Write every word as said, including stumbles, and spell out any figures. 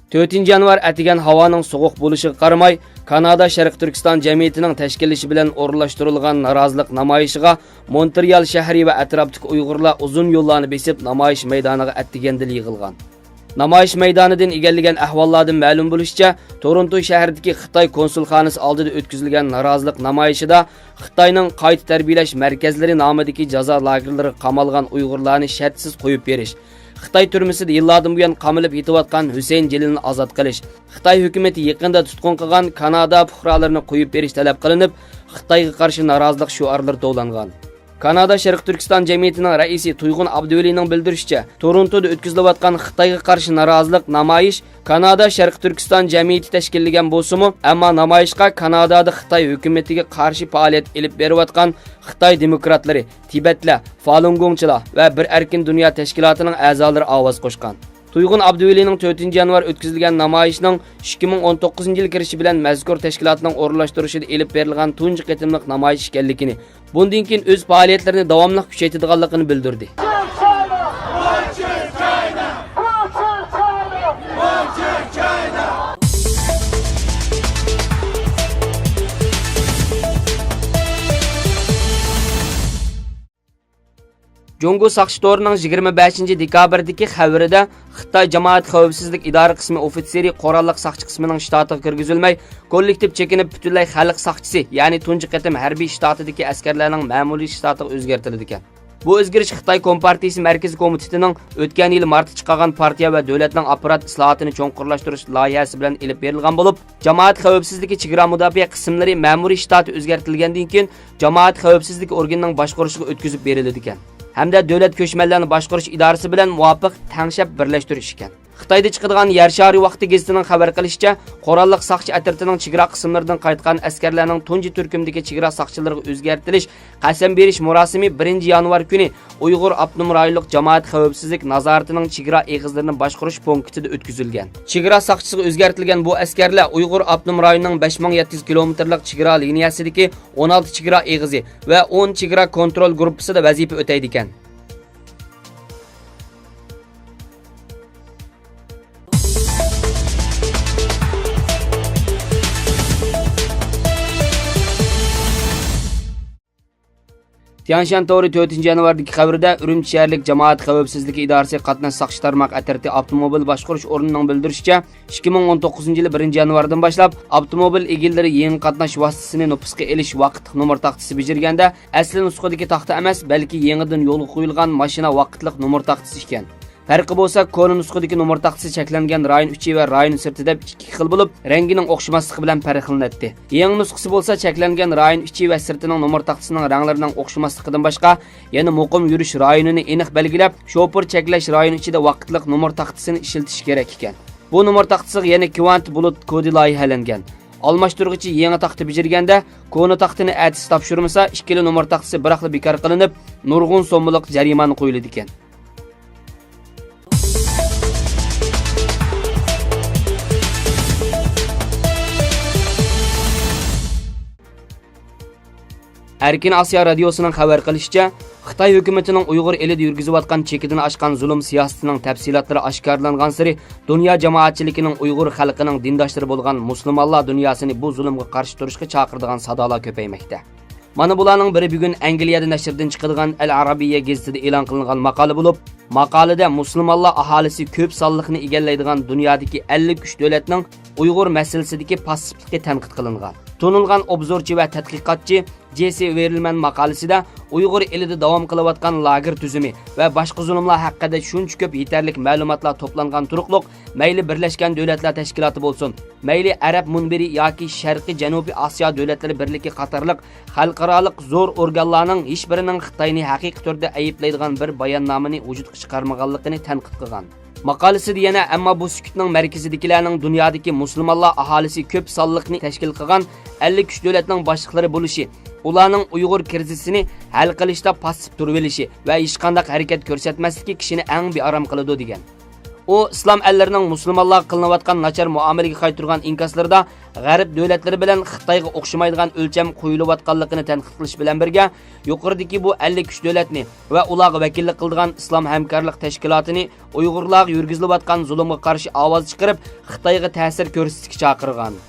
تۆتىنچى يانۋار ئەتىگەن ھاۋانىڭ سوغۇق بولۇشىغا قارىماي، كانادا شەرقىي تۈركىستان جەمئىيىتىنىڭ تەشكىللىشى بىلەن ئورۇنلاشتۇرۇلغان نارازىلىق نامايىشىغا مونترېئال شەھىرى ۋە ئەتراپتىكى ئۇيغۇرلار ئۇزۇن يوللارنى بېسىپ، نامايىش مەيدانىغا ئەتىگەندىلا يىغىلغان. نامايىش مەيدانىدىن ئىگىلىگەن ئەھۋاللاردىن مەلۇم بولۇشىچە، تورونتو شەھىرىدىكى خىتاي كونسۇلخانىسى ئالدىدا ئۆتكۈزۈلگەن نارازىلىق نامايىشىدا خىتاينىڭ قايتا تەربىيەلەش مەركەزلىرى نامىدىكى جازا لاگېرلىرىغا قامالغان ئۇيغۇرلارنى شەرتسىز قويۇپ بېرىش، خىتاي تۈرمىسىدە يىللاردىن بۇيان قامىلىپ يېتىۋاتقان ھۈسەيىن جېلىلنى ئازاد قىلىش، خىتاي ھۆكۈمىتى يېقىندا تۇتقۇن قىلغان كانادا پۇقرالىرىنى قويۇپ بېرىش تەلەپ قىلىنىپ، خىتايغا قارشى نارازىلىق شوئارلىرى توۋلانغان. كانادا شەرقىي تۈركىستان جەمئىيىتىنىڭ رەئىسى تۇيغۇن ئابدۇۋەلىنىڭ بىلدۈرۈشىچە، تورونتودا ئۆتكۈزۈلۈۋاتقان خىتايغا قارشى نارازىلىق نامايىش كانادا شەرقىي تۈركىستان جەمئىيىتى تەشكىللىگەن بولسىمۇ، ئەمما نامايىشقا كانادادا خىتاي ھۆكۈمىتىگە قارشى پائالىيەت ئېلىپ بېرىۋاتقان خىتاي دېموكراتلىرى، تىبەتلەر، فالۇنگوڭچىلار ۋە بىر ئەركىن دۇنيا تەشكىلاتىنىڭ ئەزالىرى ئاۋاز قوشقان. تۇيغۇن ئابدۇۋەلىنىڭ تۆتىنچى يانۋار ئۆتكۈزۈلگەن نامايىشنىڭ ئىككى مىڭ ئون توققۇزىنچى يىل كىرىشى بىلەن مەزكۇر تەشكىلاتنىڭ ئورۇنلاشتۇرۇشىدا ئېلىپ بېرىلغان تۇنجى قېتىملىق نامايىش ئىكەنلىكىنى، بۇندىن كېيىن ئۆز پائالىيەتلىرىنى داۋاملىق كۈچەيتىدىغانلىقىنى بىلدۈردى. جۇڭگو ساقچى تورىنىڭ يىگىرمە بەشىنچى دېكابىردىكى خەۋىرىدە، خىتاي جامائەت خەۋپسىزلىك ئىدارە قىسمى ئوفىتسېرى قوراللىق ساقچى قىسمىنىڭ شتاتىغا كىرگۈزۈلمەي، كوللېكتىپ چېكىنىپ پۈتۈنلەي خەلق ساقچىسى، يەنى تۇنجى قېتىم ھەربىي شتاتىدىكى ئەسكەرلەرنىڭ مەمۇرىي شتاتىغا ئۆزگەرتىلىدىكەن. بۇ ئۆزگىرىش خىتاي كومپارتىيىسى مەركىزىي كومىتېتىنىڭ ئۆتكەن يىلى مارتتا چىقارغان پارتىيە ۋە دۆلەتنىڭ ئاپپارات ئىسلاھاتىنى چوڭقۇرلاشتۇرۇش لايىھەسى بىلەن ئېلىپ بېرىلغان بولۇپ، جامائەت خەۋپسىزلىكى چېگرا مۇداپىئە قىسىملىرى مەمۇرىي شتاتى ئۆزگەرتىلگەندىن كېيىن، جامائەت خەۋپسىزلىكى ئورگىنىنىڭ باشقۇرۇشىغا ئۆتكۈزۈپ بېرىلىدىكەن ھەمدە دۆلەت كۆچمەنلەرنى باشقۇرۇش ئىدارىسى بىلەن مۇۋاپىق تەڭشەپ بىرلەشتۈرۈش ئىكەن. خىتايدا چىقىدىغان يەر شارى ۋاقتى گېزىتىنىڭ خەۋەر قىلىشىچە، قوراللىق ساقچى ئەترىتىنىڭ چېگرا قىسىملىرىدىن قايتقان ئەسكەرلەرنىڭ تۇنجى تۈركۈمدىكى چېگرا ساقچىلىرىغا ئۆزگەرتىلىش قەسەم بېرىش مۇراسىمى بىرىنچى يانۋار كۈنى ئۇيغۇر ئاپتونوم رايونلۇق جامائەت خەۋپسىزلىك نازارىتىنىڭ چېگرا ئېغىزلىرىنى باشقۇرۇش پونكىتىدا ئۆتكۈزۈلگەن. چېگرا ساقچىسىغا ئۆزگەرتىلگەن بۇ ئەسكەرلەر ئۇيغۇر ئاپتونوم رايونىنىڭ بەش مىڭ يەتتە يۈز كىلومېتىرلىق چېگرا لىنىيەسىدىكى ئون ئالتە چېگرا ئېغىزى ۋە ئون چېگرا كونترول گۇرۇپپىسىدا ۋەزىپە ئۆتەيدىكەن. تيەنشان تورى تۆتىنچى يانۋاردىكى خەۋىرىدە، ئۈرۈمچى شەھەرلىك جامائەت خەۋپسىزلىكى ئىدارىسى قاتناش ساقچى تارماق ئەترىتى ئاپتوموبىل باشقۇرۇش ئورنىنىڭ بىلدۈرۈشىچە، ئىككى مىڭ ئون توققۇزىنچى يىلى بىرىنچى يانۋاردىن باشلاپ ئاپتوموبىل ئىگىلىرى يېڭى قاتناش ۋاسىتىسىنى نوپۇسقا ئېلىش ۋاقىتلىق نومۇر تاختىسى بېجىرگەندە، ئەسلى نۇسخىدىكى تاختا ئەمەس، بەلكى يېڭىدىن يولغا قويۇلغان ماشىنا ۋاقىتلىق نومۇر تاختىسى ئىكەن. پەرقى بولسا، كونا نۇسخىدىكى نومۇر تاختىسى چەكلەنگەن رايون ئىچى ۋە رايون سىرتى دەپ ئىككى خىل بولۇپ، رەڭگىنىڭ ئوخشىماسلىقى بىلەن پەرقلىنەتتى. يېڭى نۇسخىسى بولسا چەكلەنگەن رايون ئىچى ۋە سىرتىنىڭ نومۇر تاختىسىنىڭ رەڭلىرىنىڭ ئوخشىماسلىقىدىن باشقا، يەنە مۇقىم يۈرۈش رايونىنى ئېنىق بەلگىلەپ، شوپۇر چەكلەش رايونى ئىچىدە ۋاقىتلىق نومۇر تاختىسىنى ئىشلىتىش كېرەك ئىكەن. بۇ نومۇر تاختىسىغا يەنە كۋانت بۇلۇت كودى لايىھەلەنگەن. ئالماشتۇرغۇچى يېڭى تاختا بېجىرگەندە، كونا تاختىنى ئەتىسى تاپشۇرمىسا، ئىككىلا نومۇر تاختىسى بىراقلا بىكار قىلىنىپ، نۇرغۇن سوممىلىق جەرىمانە قويۇلىدىكەن. ئەركىن ئاسىيا رادىيوسىنىڭ خەۋەر قىلىشىچە، خىتاي ھۆكۈمىتىنىڭ ئۇيغۇر ئېلىدە يۈرگۈزۈۋاتقان چېكىدىن ئاشقان زۇلۇم سىياسىتىنىڭ تەپسىلاتلىرى ئاشكارىلانغانسېرى، دۇنيا جامائەتچىلىكىنىڭ ئۇيغۇر خەلقىنىڭ دىنداشلىرى بولغان مۇسۇلمانلار دۇنياسىنى بۇ زۇلۇمغا قارشى تۇرۇشقا چاقىرىدىغان سادالار كۆپەيمەكتە. مانا بۇلارنىڭ بىرى بۈگۈن ئەنگلىيەدە نەشردىن چىقىدىغان ئەل ئارابىيە گېزىتىدە ئېلان قىلىنغان ماقالە بولۇپ، ماقالىدە مۇسۇلمانلار ئاھالىسى كۆپ سانلىقنى ئىگىلەيدىغان دۇنيادىكى ئەللىك ئۈچ دۆلەتنىڭ ئۇيغۇر مەسىلىسىدىكى پاسسىپلىقى تەنقىد قىلىنغان. تونۇلغان ئوبزورچى ۋە تەتقىقاتچى جېسسى ۋېرلمان ماقالىسىدە ئۇيغۇر ئېلىدە داۋام قىلىۋاتقان لاگېر تۈزۈمى ۋە باشقا زۇلۇملار ھەققىدە شۇنچە كۆپ يېتەرلىك مەلۇماتلار توپلانغان تۇرۇقلۇق، مەيلى بىرلەشكەن دۆلەتلەر تەشكىلاتى بولسۇن، مەيلى ئەرەب مۇنبىرى ياكى شەرقىي جەنۇبىي ئاسىيا دۆلەتلىرى بىرلىكى قاتارلىق خەلقئارالىق زور ئورگانلارنىڭ ھېچبىرىنىڭ خىتاينى ھەقىقىي تۈردە ئەيىبلەيدىغان بىر باياننامىنى ۋۇجۇدقا چىقارمىغانلىقىنى تەنقىد قىلغان. ماقالىسىدە يەنە، ئەمما بۇ سۈكۈتنىڭ مەركىزىدىكىلەرنىڭ دۇنيادىكى مۇسۇلمانلار ئاھالىسى كۆپ سانلىقنى تەشكىل قىلغان ئەللىك ئۈچ دۆلەتنىڭ باشلىقلىرى بولۇشى، ئۇلارنىڭ ئۇيغۇر كىرىزىسىنى ھەل قىلىشتا پاسسىپ تۇرۇۋېلىشى ۋە ھېچقانداق ھەرىكەت كۆرسەتمەسلىكى كىشىنى ئەڭ بىئارام قىلىدۇ، دېگەن. ئۇ ئىسلام ئەللىرىنىڭ مۇسۇلمانلارغا قىلىنىۋاتقان ناچار مۇئامىلىگە قايتۇرغان ئىنكاسلىرىدا غەرب دۆلەتلىرى بىلەن خىتايغا ئوخشىمايدىغان ئۆلچەم قويۇلۇۋاتقانلىقىنى تەنقىد قىلىش بىلەن بىرگە، يۇقىرىدىكى بۇ ئەللىك ئۈچ دۆلەتنى ۋە ئۇلارغا ۋەكىللىك قىلىدىغان ئىسلام ھەمكارلىق تەشكىلاتىنى ئۇيغۇرلارغا يۈرگۈزۈلۈۋاتقان زۇلۇمغا قارشى ئاۋاز چىقىرىپ، خىتايغا تەسىر كۆرسىتىشكە چاقىرغان.